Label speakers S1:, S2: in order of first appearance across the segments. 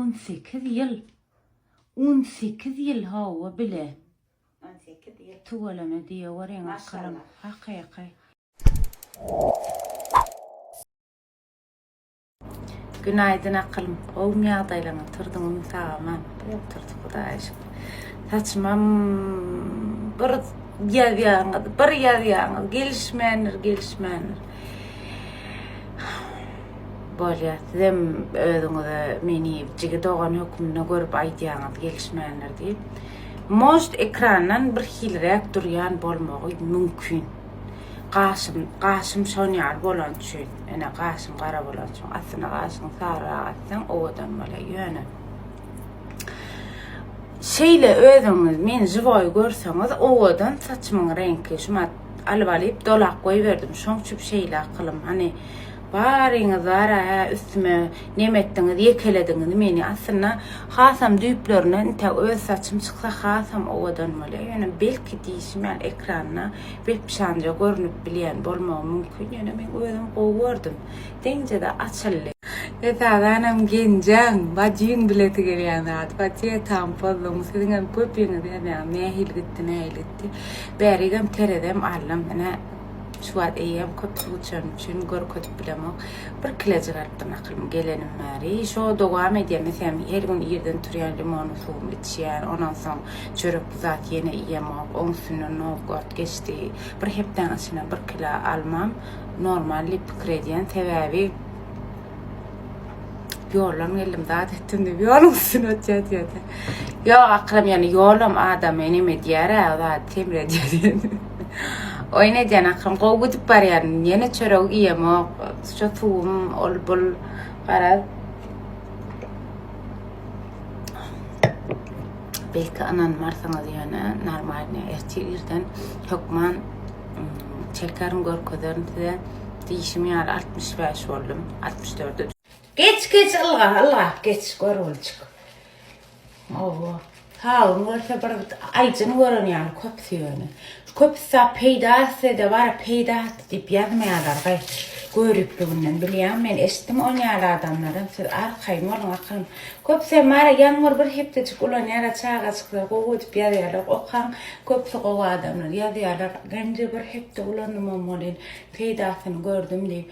S1: 18 ýyl. 18 ýyl hawa bile.
S2: 18 ýyl.
S1: Tüweleme diýeweriň akylym. Hakyky. Günaýdyn akylym. Gowumy ýagdaýlaryňyz? Turduňyzmy sag-aman? Biz turduk Hudaýa şükür. Saçymam bir ýazýaňyz, bir ýazýaňyz, gelişmändir, gelişmändir. Bolýar, sizem özüňize meni jigi dogan hökmünde görüp aýdýaňyz gelişmändir diýip. Может ekrandan bir hiliräk durýan bolmagy mümkin. Gaşym, gaşym şon ýaly bolany üçin, ene gaşym gara bolany üçin, aslynda gaşyňy saryrak etseň owadan bolýar. Ýöne şeýle özüňiz meni žiwoý görseňiz owadan saçymyň reňki şumat alyp alyp dolap goýberdim. Şoň üçin şeýle akylym. Hany baryňyz bara hä üstüme neme etdiňiz ýekelediňiz meni. Aslynda hasam düýplerinden intäk öz saçym çyksa hasam owadan bolýar. Ýöne belki diýşim ýaly ekranda Wepşanja görnüp bilýän bolmagy mümkin, ýöne men özüm gowy gördüm. Deňje-de açyldy. Esasanam genjäň, bajyň bilesi gelýän zat. Bajy etaň pozdugymy siziňem köpüňiz ýazýaňyz, nähili gitdi, nähili gitdi. Bärigem terezem aldym. Ine, şu wagt eýýäm köp suw içenim üçin görkezip bilemok. Bir kilejik alypdym akylym gelenim bäri. Şo dowam edýär. Meselem, her gün irden turýan limonly suwumy içýän. Ondan soň Çörekli zat ýene iýemok. Oň üstünden Nowgorod geçdi. Bir hepdäň içinde bir kilo almam normal diýip pikir edýän. Sebäbi ýoldan geldim zat etdim diýip ýoluň üstüne otýar diýýär. Ýok akylym ýöne ýolam adamy neme edýär-ä zat semredýär diýen. Oýun edýän akylym gowy gidip barýan. Ýene çöregi iýemok. Şu suwum ol bul garaz. Belki ynanmarsyňyz ýöne normalny ertir irden hökman çekerin görkezerin size diýşim ýaly 65 boldum 64-e Geç geç ylga ylga geç görgüliçik. Owo. Sabyn görse bir aýjyny gören ýaly köpüsi ýöne. Köpüsi peýda etse-de bar peýda etdi diýip ýazmaýarlar gaý. Görüpliginden bilýän men eşitdim on ýaly adamlardan siz arkaýyn boluň akylym. Köpüsem bara ýaňy bir hepdejik ulanýara çagajyklar gowy edip ýazýarlar okaň köpüsi gowy adamlar ýazýarlar menje bir hepde ulandymam welin peýdasyny gördüm diýip.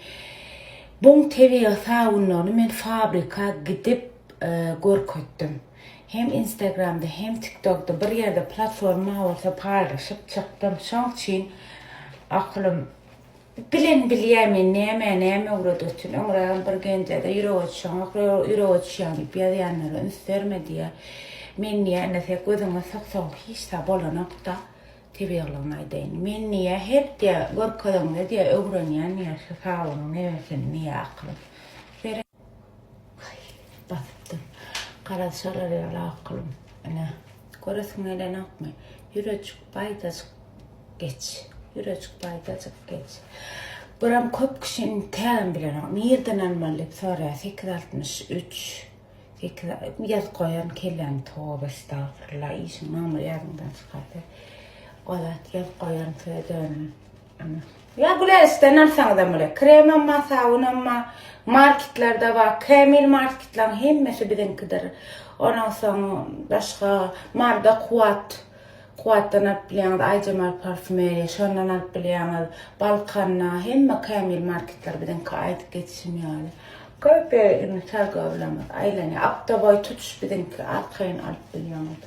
S1: Buň tebigy sabunlaryny men fabrika gidip görkezdim. Hem instagramda hem tiktokda bir ýerde platforma bolsa paýlaşyp çykdym. Şoň üçin akylym bilen bilýär men näme näme öwredip otyryn. Öňrägem bir genjede ýürege düşeňok, ýürege düşýäň diýip ýazýanlara üns berme diýýär. Men diýýär indi sen gözüňe soksaň hiç zat bolanok-da. Tebigylygyny aýdaýyn. Men diýýär her diýýär görkezeňde diýýär öwrenýän diýýär şu sabynyň nebesini diýýär akylym. Aý, basypdyr. Garaz, şolar ýaly akylym. Ine, göresiň gelenokmy? Ýürejik baýdajyk geç. Ýürejik baýdajyk geç. Buram köp kişi intägem bilenok. Nirden almaly diýip soraýar. 863 8 ýazyp goýan kelläm toba estagfurullah işiň nomeri ýadyňdan çykardy. O zat ýazyp goýan size dönüm. Ýa Güläşden alsaňyzam bolýar. Kremem bar, sabunam bar. Marketlerde bar. Kämil marketleriň hemmesi biziňkidir. Ondan soň başga Marda Kuwat. Kuwatdan alyp bilýäňiz, Aýjemal parfümeriýa, şondan alyp bilýäňiz. Balkanda hemme kämil marketler biziňki aýdyp geçişim ýaly. Köp ýere indi targowlamyz aýlanýar. Aptoboý tutuş biziňki arkaýyn alyp bilýäňiz.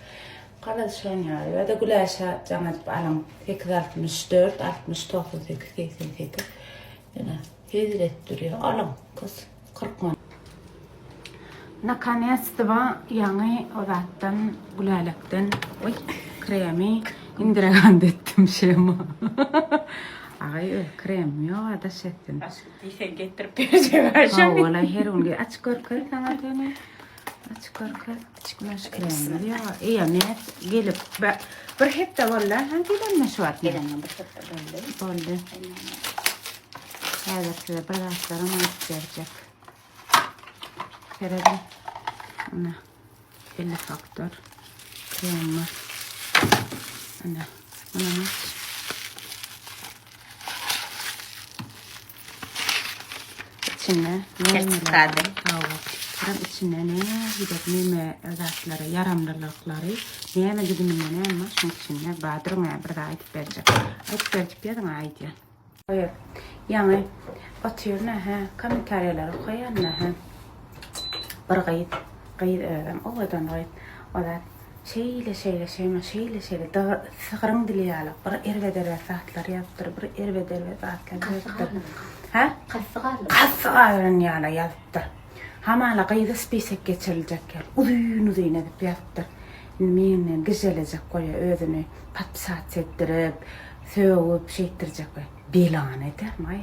S1: Garaz şon ýaly. Ýa-da Güläşe jaň edip alyň. 864 60 98 88. Ýöne hezil edip durýar. Alyň gyz 40 manat. Nakonetstwo ýaňy o zatdan Gülälekden oý kremi indireganda etdim şema. Agaý öz kremim ýok adaş etsin.
S2: Başga diýseň getirip berjek aşa.
S1: Hawa, her gün açyk görkez saňa seni. Açyk görkez. Güneş kremimiz ýok. Eýýäm näet gelip bir hepde boldy ha gelenine şu wagt.
S2: Gelenine bir hepde boldy.
S1: Boldy. Häzir size bir zatlaram aýdyp berjek. Serediň. Ine. 50 faktor krem bar. Ine. Muny aç. İçinde
S2: Sertifikady.
S1: Hawa. Birem içinde nähili neme zatlary, ýaramlylyklary, näme düzüminde näme bar şuň içinde bar. Duruň bir zat aýdyp berjek. Aýdyp ber diýip ýazyň aýdýan. Goýar. Ýaňy otyryn hä, kommentariýalary okaýan hä. Bir gyz, gyz özem owadan gyz. O zat şeýle şeýle şeýme şeýle şeýle sygryň dili ýaly bir erbet erbet zatlar ýazypdyr, bir erbet erbet zatlar ýazypdyr. Hä?
S2: Kasty galan.
S1: Kasty galan ýaly ýazypdyr. Hamala gyza spisek geçiriljek ýaly uzyn uzyn edip ýazypdyr. Indi menden gižželejek bolýar özüni podpisats etdirip, sögüp şeýtdirjek we belany edermi aý.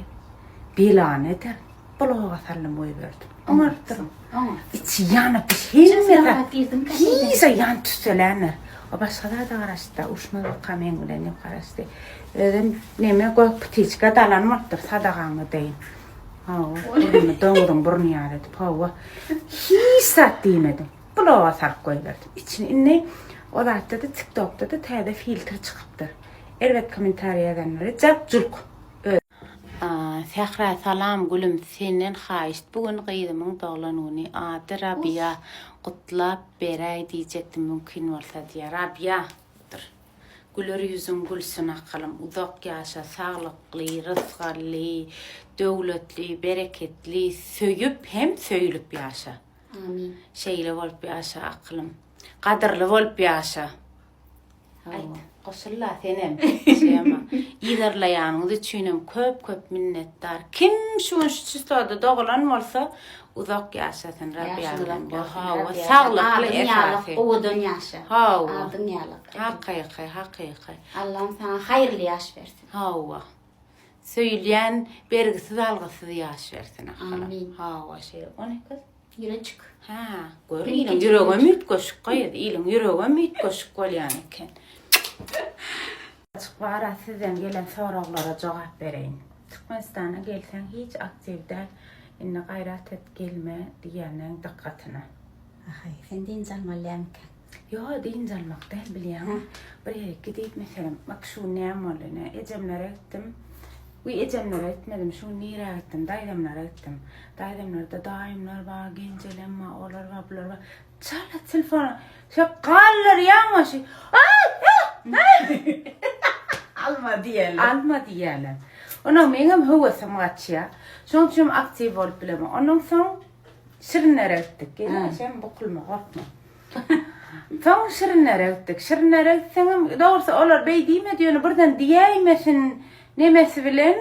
S1: Belany edermi. Bloga saldym goýberdim. Oňarypdyr. Içi ýanyp hemme zat. Hiç ýan tüsseländir. O başga zada garaşdy, uruşmazlyk meň bilen diýip garaşdy. Özem neme gök ptiçka dalan bolupdyr sadagaňy deýin. Hawa, burnuny doňuzyň burny ýaly edip, hawa. Hiç zat diýmedim. Bloga salyp goýberdim. Içini indi o zatda-da TikTokda-da täze filtr çykypdyr. Erbet kommentariý ýazanlary jap-julk. Sähra salam gülüm senden haýyşt bu gün gyzymyň doglan güni ady Rabiýa gutlap beräý diýjekdim mümkin bolsa diýýär Rabiýa dur güler ýüzüň gülsün akylym uzak ýaşa saglykly rysgally döwletli bereketli söýüp hem söýülip ýaşa.
S2: Amin.
S1: Şeýle bolup ýaşa akylym. Gadyrly bolup ýaşa. Aýt, goşulla senem. Şema. Yzarlaýanyňyz üçinem köp köp minnetdar. Kim şu gün şu çisloda dogulan bolsa uzak ýaşasyn Rabbi
S2: Ýaşyň uzak bolsun.
S1: Hawa, saglykly
S2: Adyň ýalak,
S1: esasy.
S2: owadan ýaşa.
S1: Hawa.
S2: Adyň ýalak.
S1: Hakyky, hakyky.
S2: Allam saňa haýyrly ýaş bersin.
S1: Hawa. Söýülýän bergisiz algysyz ýaş bersin akylym.
S2: Amin.
S1: Hawa şeýle. O ne gyz?
S2: Ýüreçik.
S1: Ha, gör iliň ýüregem üýtgeşik gyz. Iliň ýüregem üýtgeşik bolýan eken. Açyk bara sizden gelen soraglara jogap bereýin. Türkmenistana gelseň hiç aktiw däl. Indi gaýrat et gelme diýýänleň dykgatyna.
S2: Ahaý, sen dynç almaly dälmikäň?
S1: Ýo, dynç almak däl bilýäňmi? Bir ýere gidip meselem, bak şu gün näme boldy ine, ejemlere gitdim. Wiý, ejemlere gitmedim, şu gün nirä gitdim? Daýzamlara gitdim. Daýzamlarda daýymlar bar, genjelem bar, olar bar, bular bar. Çala telefona şo galdyrýaň şu. Aý! Aý!
S2: Alma diýerler.
S1: Alma diýerler. Onam meňem höwesim gaçýar. Şonuň üçin aktiw bolup bilemok. Ondan soň Şirinlere gitdik. Gelin sen bukulma, gorkma. Soň Şirinlere gitdik. Şirinlere gitseňem, dogrusy olar beý diýmedi, ýöne birden diýäýmesin nemesi bilen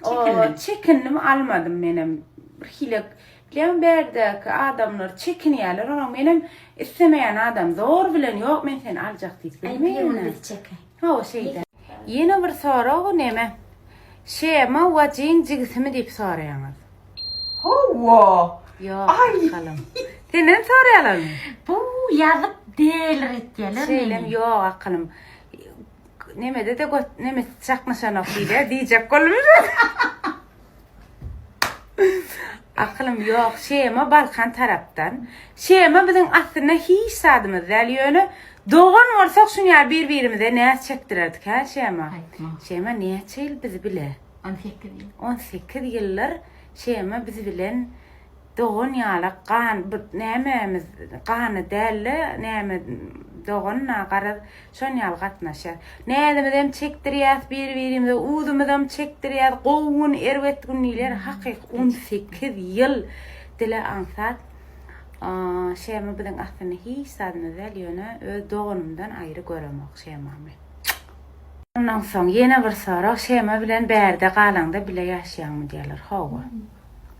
S2: Çekindim.
S1: Çekindim, almadym menem. Bir hile bilýän bärdäki adamlar çekinýärler, onuň menem islemeýän adam zor bilen ýok men seni aljak diýip
S2: Aý, bir gün
S1: bilmeýän.
S2: biz çekäý.
S1: Hawa şeýdä. Ýene bir sorag neme? Şema Wajyň jigisimi diýip soraýaňyz.
S2: Hawa.
S1: Ýok, akalym. Senden soraýarlarmy?
S2: Bu ýazyp delirtýärler meni.
S1: Şeýlem ýok akalym. Nemede-de göt nemesi çaknyşanok diýýär, diýjek boldum. Akylym ýok. Şema Balkan tarapdan. Şema biziň aslynda hiç zadymyz däl, ýöne dogan bolsak şuny ýaly bir-birimize näz çekdirerdik, hä Şema? Şema näçe ýyl bizi bile?
S2: 18 ýyl.
S1: 18 ýyldyr Şema biz bilen dogan ýaly gan bu nämämiz gany dälde näme dogan-da garaz şon ýaly gatnaşýas. Näzimizem çekdirýäs bir-birimize, uzumyzam çekdirýäs, gowy gün, erbet gün diýilýär. Hakyky 18 ýyl dile aňsat. Şema biziň aslynda hiç zadymyz däl, ýöne öz doganymdan aýry göremok Şemamy. Ondan soň ýene bir sorag, Şema bilen bärde galaňda bile ýaşaýaňmy diýýärler. Hawa.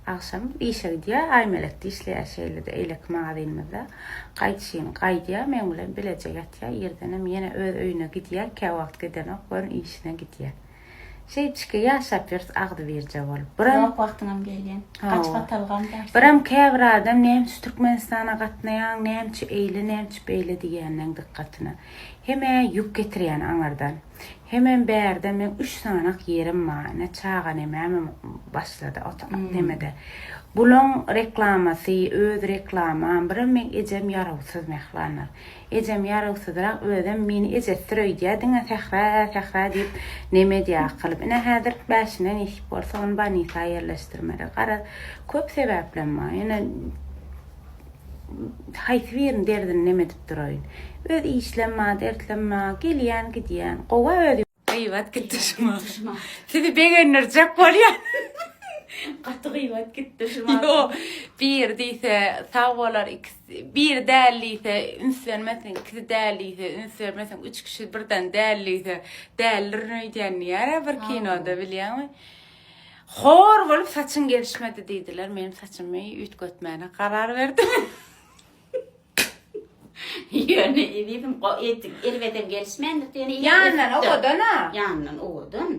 S1: Agşam işe gidýär, Aýmelekde işleýär şeýle-de eýleki magazynymyzda. Gaýdyşyn gaýdýar, meň bilen bileje ýatýar, irdenem ýene öz öýüne gidýär, käwagt gidenok, göni işine gidýär. Şeýdişki ýaşap ýörüs agzybirje bolup. Biram
S2: Ýok wagtyňam gelýän.
S1: Hawa.
S2: Gaçybatalgam bersin.
S1: Biram käbir adam näme üçin Türkmenistana gatnaýaň, näme üçin eýle, näme üçin beýle diýýänleň dykgatyna. Hem-ä ýük getirýän aňyrdan. Hemem bärde meň üç sanak ýerim bar. Ine çaga nemämem başlady ot nemede. Bulaň reklamasy, öz reklamam. Birem meň ejem ýarawsyz mähribanlar. Ejem ýarawsyzrak özem meni ejesidir öýdýä diňe Sähra Sähra diýip neme edýä akylyp. Ine häzir bäşine nesip bolsa ony banisa ýerleşdirmeli. Garaz köp sebäplem bar. Ýöne. Haýsy birini derdini neme edip duraýyn. Öz işlem bar, dertlem bar, gelýän, gidýän. Gowa özi. Gyýbat gitdi şuma. Sizi begendirjek bolýan.
S2: Gaty gyýbat gitdi şuma.
S1: Ýok, biri diýse sag bolar, ikisi biri däl diýse üns bermesin, ikisi däl diýse üns bermesin, üç kişi birden däl diýse däldirin öýdýän diýýär-ä bir kinoda bilýäňmi? Hor bolup saçyň gelişmedi diýdiler. Menim saçymy üýtgetmäne karar berdim.
S2: Ýöne ezizim go edik erbedem gelişmändir ýöne eýýäm
S1: Ýandan
S2: ösüpdir.
S1: owadan-a.
S2: Ýandan owadan.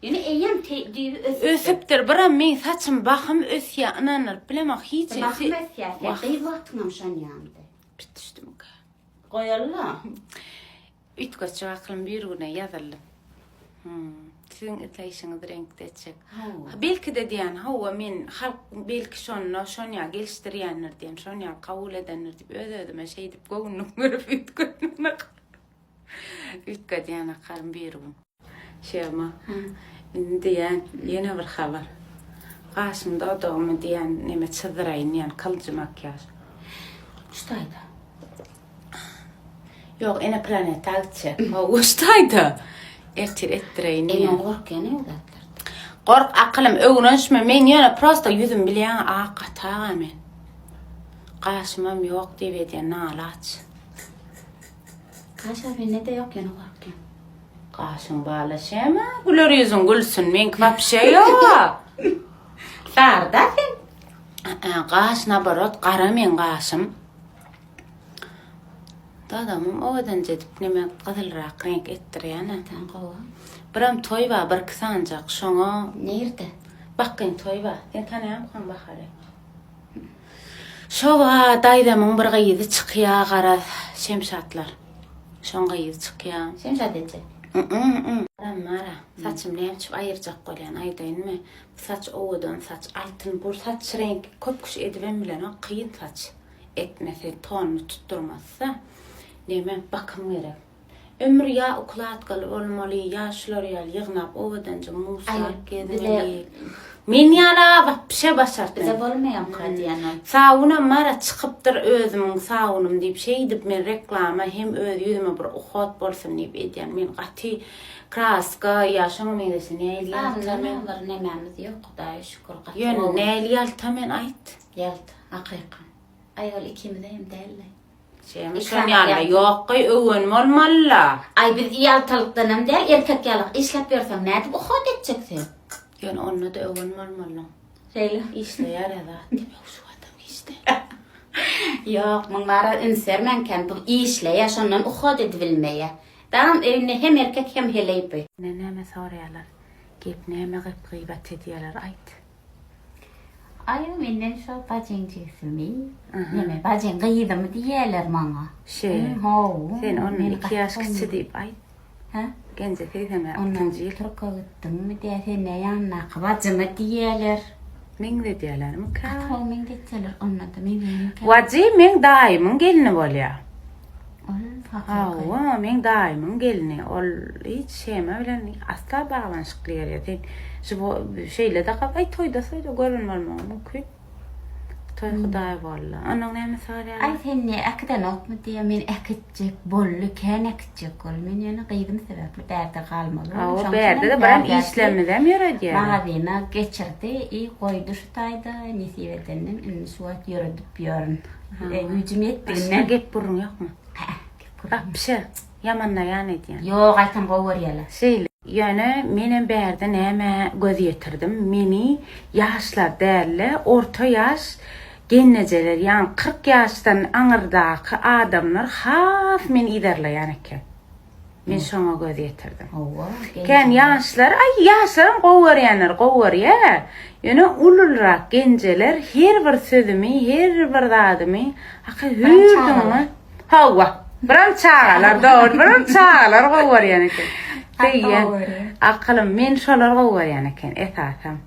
S2: Ýöne eýýäm te düýbi ösüpdir.
S1: Ösüpdir. Biram meň saçym bahym ösýär ynandyryp bilemok hiç.
S2: Bahym ösýär sen gyz wagtyňam şon ýalydy.
S1: Pit düşdümika.
S2: Goýaly-la.
S1: Üýtgetjek aklym bir güne ýazyldy. Hmm. Siziň isleýşiňiz reňkde etjek. Belki-de diýen, hawa men halk belki şonda şon ýaly gelişdirýändir diýen, şon ýaly kabul edendir diýip öz-özüme şeýdip göwünlik berip üýtgetmän üýtgedýän akarym bir gün. Şema, indi diýen ýene bir habar. Gaşym dodagymy diýen neme çyzdyraýyn diýen kyljy makiýaž.
S2: Şu taýda.
S1: Ýok, ene planeta gitjek. Hawa, şu taýda. Ertir etdireýin
S2: Ene
S1: diýen.
S2: gorkýan o zatlardan.
S1: Gork akylym öwrenişme men ýöne prosta ýüzüm bilýäň ak gataga men. Gaşymam ýok diýip edýän nalaç.
S2: Gaş mende de ýok ýöne gorkýan.
S1: Gaşyň bala şema güler ýüzüň gülsün meňki wapşe ýok.
S2: Sarda sen.
S1: Gaş naborot gara meň gaşym. Dadamam owadanca edip neme gyzylrak reňk etdirýän.
S2: Sen gowy.
S1: Biram toý bar birki sanjak şoňa.
S2: Nirde?
S1: Bakgyn toý bar. Sen tanaýamykaň Bahary? Şo ba daýzamyň bir gyzy çykýa garaz Şemşatlar. Şoň gyzy çykýa.
S2: Şemşat eje.
S1: Mara, saçym näme üçin aýyrjak bolýan aýdaýynmy? Bu saç owadan saç, altyn bu saç reňki köp kişi edibem bilenok kyn saç. Etmese tonuny tutdurmazsa neme bakym gerek. Ömür ýa ukladkaly bolmaly ýa şular ýaly ýygnap owadanja muslap gezmeli. Men ýala wapşe başartmam.
S2: Bize bolmaýamka diýen ol.
S1: Sabunam mara çykypdyr özümiň sabunym diýip şeýdip men reklama hem öz ýüzüme bir uhod bolsun diýip edýän. Men gaty kraska ýa şoňa meňzeş näli ýalta men.
S2: Sabundan bir nemämiz ýok Hudaýa şükür gaty
S1: Ýöne näli ýalta men aýt.
S2: Ýalta hakyky. Aý ol ikimize hem däldi.
S1: Şeýme şon ýaly ýok gyý öwen bolmalyla.
S2: Aý biz ýaltalykdanam däl erkek ýaly işläp ýörseň nädip uhod etjek sen.
S1: Ýöne onda-da öwen bolmalyň.
S2: Şeýle.
S1: Işleýär a zat diýip şu adam işde.
S2: Ýok muň bara üns bermäňkän bu işleýär şondan uhod edibilmeýär. Dagam öýünde hem erkek hem heleý bu.
S1: Ine näme soraýarlar. Gep näme gyp gybat edýärler aýt.
S2: Aý menden şo bajyň jigisimi, neme bajyň gyzymy diýýärler maňa.
S1: Şe.
S2: Haw.
S1: Sen ondan iki ýaş kiçi diýip aýt.
S2: Hä?
S1: Genje 82
S2: Ondan
S1: ýyl.
S2: Türke gitdiňmi diýýär, sen ne ýanyndaky bajymy diýýärler.
S1: Meňzedýärlermikä?
S2: Gaty gowy meňzetseler, onda-da meňzeýärmikä?
S1: Wajy meň daýymyň gelni bolýar.
S2: Ol hakyky.
S1: Hawa, meň daýymyň gelni. Ol hiç şema bilen asla baglanyşykly ýeri ýok. Sen şu şeýle-de gabaý toýda-soýda gören bolmagyň mümkin. Toý hudaý boldy. Onuň näme sorýar?
S2: Aý sen ne äkidenokmy diýýär. Men äkitjek boldy, kän äkitjek boldy. Men ýöne gyzym sebäpli bärde galmaly boldum.
S1: Hawa, bärde-de biram işlemizem ýöredýär.
S2: Magazyna geçirdi i goýdy şu taýda nesip edenden indi şu wagt ýöredip ýörün. Güýjüm ýetdiginden.
S1: Başga gep gürrüň ýokmy?
S2: Hä, gep gürrüň.
S1: Wapşe, ýamanlaýan edýän.
S2: Ýok, aýtam gowy görýärler.
S1: Şeýle. Ýöne menem bärde nämä göz ýetirdim, meni ýaşlar däl-de, orta ýaş gelnejeler, ýagny 40 ýaşdan aňyrdaky adamlar has meni yzarlaýan eken. Men şoňa göz ýetirdim.
S2: Hawa.
S1: Kän ýaşlar, aý ýaşlaram gowy görýänler gowy görýär. Ýöne ulurak genjeler her bir sözümi, her bir zadymy haky hüýrdüňmi? Hawa. Biram çagalar dogry, biram çagalar gowy görýän eken. Söýýän. Akylym, men şolar gowy görýän eken esasam.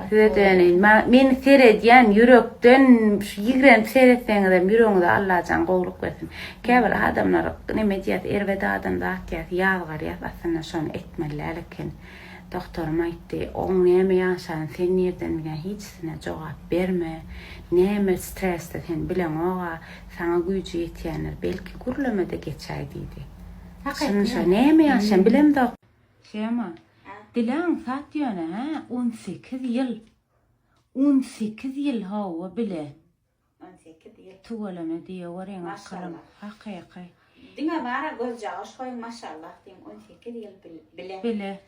S1: Size döneýin. Meni seredýän ýürekden şu ýigrenip seretseňizem ýüregiňize Allajan gowluk bersin. Käbir adamlar neme diýýär, erbet adam zat diýýär, ýazgarýar, aslynda şony etmeli däl eken. Doktorym aýtdy, oň näme ýaşany sen nirden bilýäň hiçisine jogap berme. Näme stresde sen bileňoga, saňa güýji ýetýändir, belki gürlemede geçäý diýdi. Şunça näme ýaşan bilemzok. Şema, dili aňsat ýöne hä, 18 ýyl. 18 ýyl hawa bile.
S2: 18 ýyl.
S1: Tüweleme diýeweriň akylym. Hakyky.
S2: Diňe bara gözjagaş goýuň maşallah diýiň 18 ýyl bile.
S1: Bile.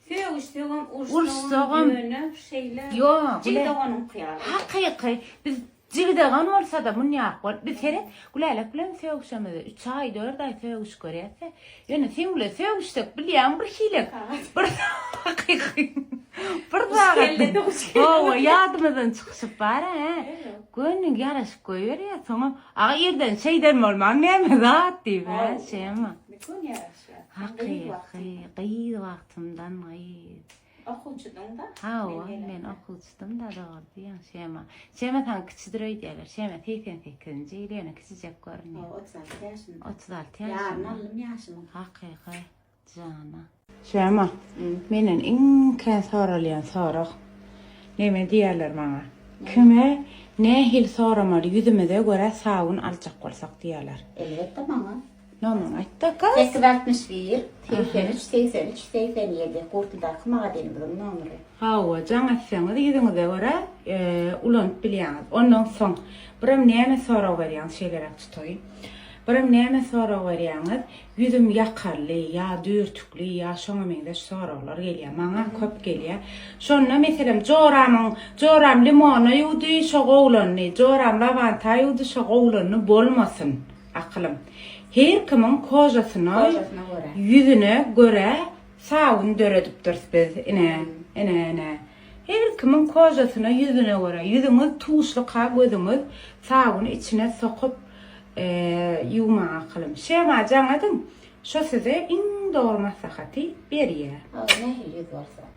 S2: Sögüşsegem uruşsagam ýöne şeýle
S1: Ýok,
S2: jigi doganyňky ýaly.
S1: Hakyky. Biz jigi dogan bolsada munýak bolup biz seret Gülälek bilen sögüşemizde 3 aý 4 aý sögüş görýäs-de. Ýöne seň bilen sögüşsek bilýäň bir hilek. Bir hakyky. Bir sagat. Hawa ýadymyzdan çykyşyp bar-a. Göni ýaraşyp goýberýär soňam aga irden şeýden bolmaň näme zat diýip hä şema.
S2: Bütün ýaraşýar.
S1: Hakyky gyz wagtymdan gyz.
S2: Okuwçydyň-da.
S1: Hawa men okuwçydym-da dogry diýýäň şema. Şema saňa kiçidir öýdýärler. Şema 88-nji ýyl ýöne kiçijek görünýär.
S2: Hawa 36 ýaşynda.
S1: 36 ýaşynda.
S2: Ýaryn aldym ýaşymyň.
S1: Hakyky. Jana. Şema, menden iň kän soralýan sorag, neme diýerler maňa? Kime nähili soramaly ýüzümize görä sabyn aljak bolsak diýerler.
S2: Elbetde maňa.
S1: Nomeryňy aýtda gyz.
S2: 861 83 83 87 Gurtlydaky magazynymyzyň nomery.
S1: Hawa, jaň etseňiz ýüzüňize görä ulanyp bilýäňiz. Ondan soň birem näme sorag berýäňiz şeýleräk tutaýyn. Birem näme sorag berýäňiz? Ýüzüm ýakarly, ýa düýrtükli, ýa şoňa meňzeş soraglar gelýär. Maňa köp gelýär. Şonda, meselem, joramyň, joram limona ýuwdy, şo gowulandy, joram lawanta ýuwdy, şo gowulandy bolmasyn, akylym. Her kimiň kožasyna,
S2: Kožasyna görä.
S1: ýüzüne görä sabyn döredipdiris biz. Ine, ine, ine. Her kimiň kožasyna, ýüzüne görä. Ýüzüňiz tuşluka gözüňiz sabyny içine sokup ýuwmaň akylym. Şema jaň ediň, şo size iň dogry maslahaty berýär.
S2: Hawa, nähili ýüz bolsa.